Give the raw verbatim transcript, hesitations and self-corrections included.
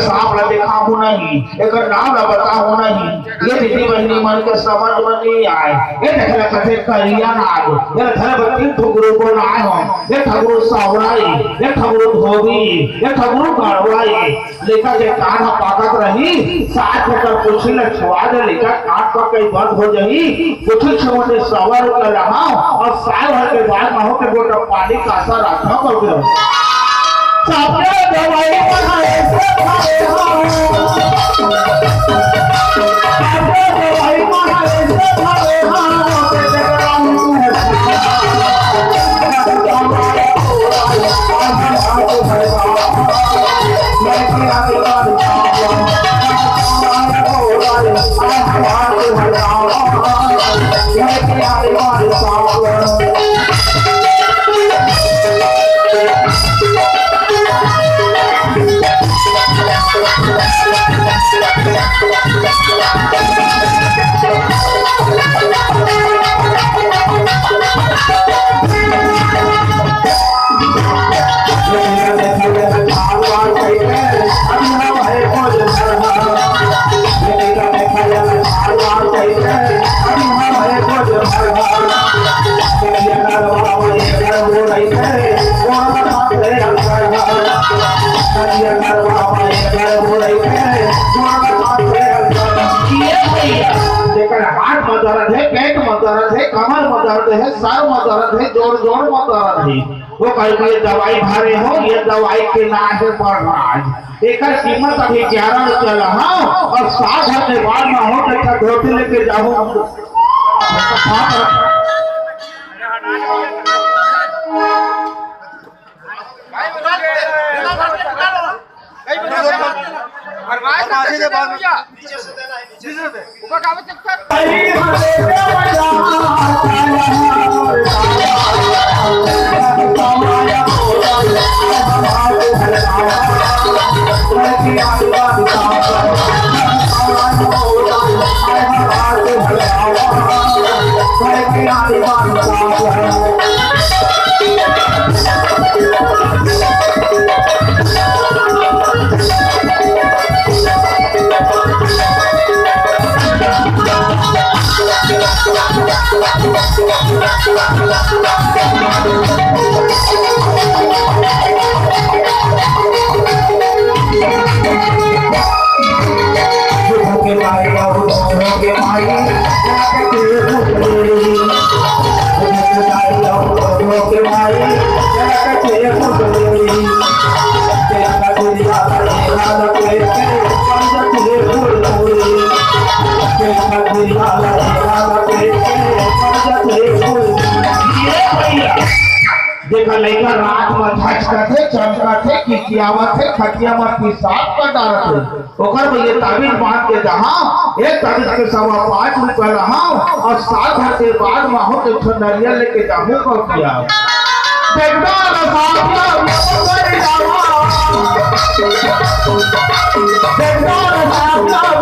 सांप ला देखाहूं नहीं, एकर नाम ला बताहूं नहीं। ये दीदी बहिनी मन के समझ में नहीं आए। ये देख ले कथे करिया नाग, ये धरे बर तीन ठो गुरु बनाए हो। ये ठगुरु सावराई, ये ठगुरु धोबी, ये ठगुरु गड़वाई। लइका के कान ह पाकत रही, सास ओकर पूछी ल छुआ दे, लइका कान पक के बंद हो जाही। कुछ छुआ दे सवा रुपया रहा और साल भर के बाद में हो के गोटा पानी कासा रखा कर दे। सबके दवाई बनाए से खाए हो। सबके दवाई बनाए से खाए हो। जेकर हाथ में दर्द है, पेट में दर्द है, कमर में दर्द है, सर में दर्द है, जोड़ जोड़ में दर्द है, वो कह के दवाई धरे हो, ये दवाई के नाम है बरराज। एकर कीमत अभी ग्यारह रुपया रहा और सात हजार के बाद में हो तो अच्छा धोती लेके जाओ। देखा लइका रात में झचकत हे, चमकत हे, किकियावत हे, खटिया में पेशाब कर डारत हे। ओकर बर ये ताबीज बांध के दहा, एक ताबीज के सवा पाँच रुपया रहा, और साल भर के बाद में हो तो एक ठो नरियल लेके जाहू कह दिया। देखना न साथिया, देखना न साथिया,